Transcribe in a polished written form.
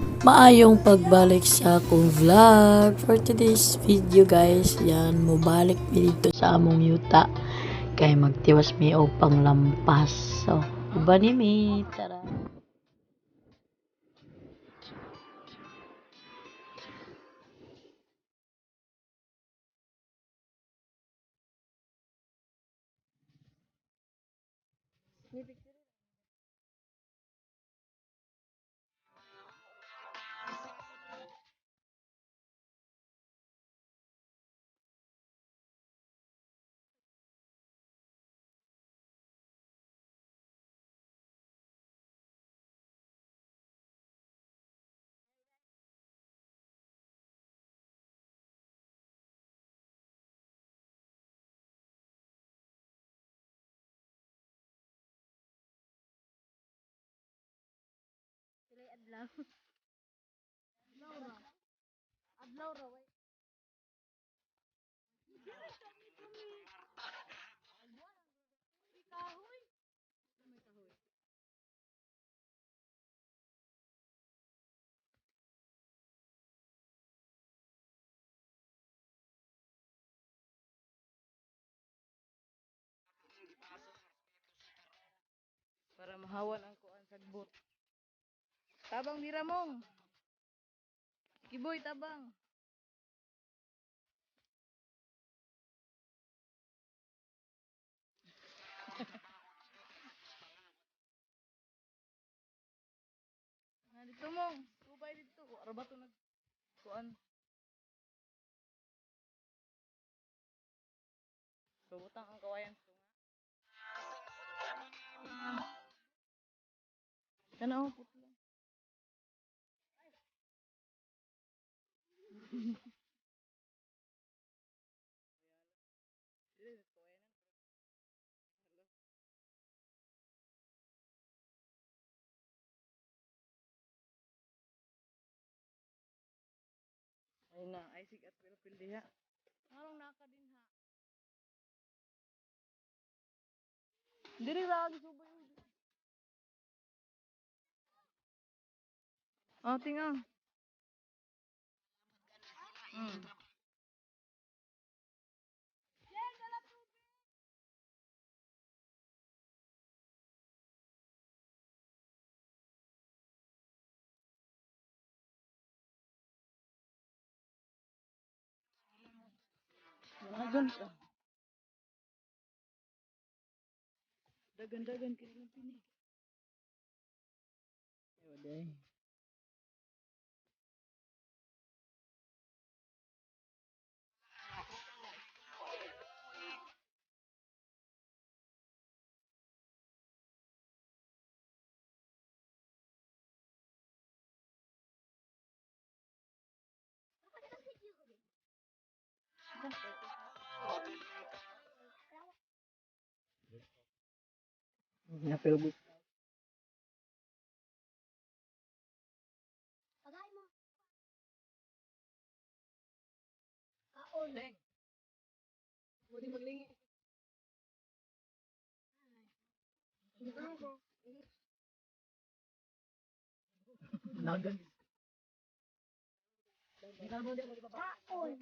Maayong pagbalik sa akong vlog for today's video, guys. Yan, mobalik mi dito sa among yuta kay magtiwas mi og panglampas. So, uban ni mi, tara. Adlaw ra way. Para mahawan ang kuan sagbot. Tabang dira mong. Kiboy, tabang. Na dito mong. Tubay dito. Arba to nag kuan. Pabutang ang kawayan sa tunga. Kana oh, putla. Ay na, ay sig at pilpil diha. Ngarong naka din ha. Diri ra gisubay. Oh, tinga. Dagan. Dagan-dagan kini ng pini. Ay, waday. Napil good. Pagay mo. Kaon. Pwede maglingi. Nagan. Kaon.